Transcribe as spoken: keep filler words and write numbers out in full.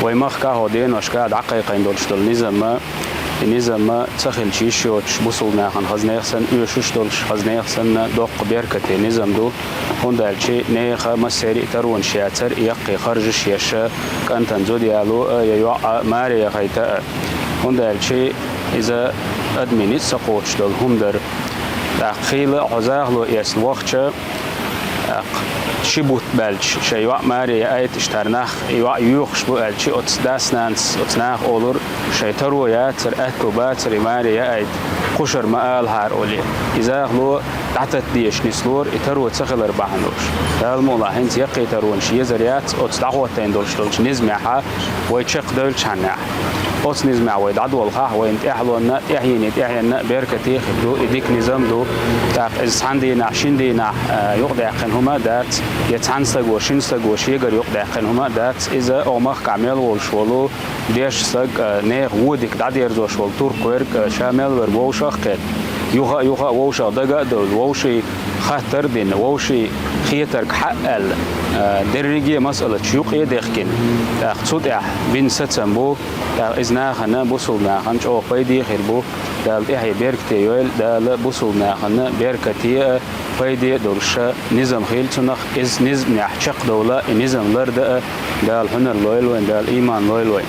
Вай махкахь а, деношка а дӀакхайкхийна долуш долу низам, и низам ца хилча йиш йоцуш, бусулба нахана хаза нехан санна оьшуш долуш, хаза нехан санна доккха беркате низам ду, хӀунда аьлча нехан массеран а таронаш яцара, и яккхий харжаш еш, кӀантана зуда яло а, я йоӀ а маре яхийта а. ХӀунда аьлча иза адамийн ницкъ ца кхочуш долу хӀума дара. ТӀаккха хийла а хьо захало эцна вахча, тӀаккха ши бутт баьлча, шайн йоӀ маре яийта иштта нах, и йоӀ йоьхуш бу аьлча, оцу дас-нанас, оцу наха олура, шайн таро яцара, аьтто бацара и маре яийта, кхушара ма алахьара олий. И захало дӀататта дезаш нислора, и таро ца хилар бахьана долуш. Дала мукъ лахь, хӀинца яккхий таронаш езар яц оцу дӀахӀоттийна долуш долчу низамехь, вай чекхдевллачхьаннехь. Оцу низамехь вай дӀадолхахь, вайна тӀаьхьалонна, тӀаьхьенна, тӀаьхьенна беркате хир ду, и дика низам ду. ТӀаккха иза цхьана дийнахь, шина дийнахь, а, юкъадаьккхина хӀума а дац, я цхьана стаго, шина стаго шегара юкъадаьккхина хӀума а дац. Иза оха махкахь мел волуш волу дешна стаг, а, нехан вон дика дӀадерзош волу туркверг, а, ша мел верг вовшах а кхетта, юха а, юха а вовшах дага а девлла, вовшийн хаттар а дина, вовшийн хетарг хьа а аьлла, а, дерриге а масалаташ юкъе а дехкина. ТӀаккха цу тӀехь бина сацам бу, тӀаккха иза нахана, бусулба нахана чӀогӀа пайде хир бу, Дала тӀаьхье беркате йойла, Дала бусулба нахана беркате а, пайде а долуш низам хийла цунах, иза низамехь чекхдовла, и низам ларда а, Дала хьунар лойла вайн, Дала ийман лойла вайн.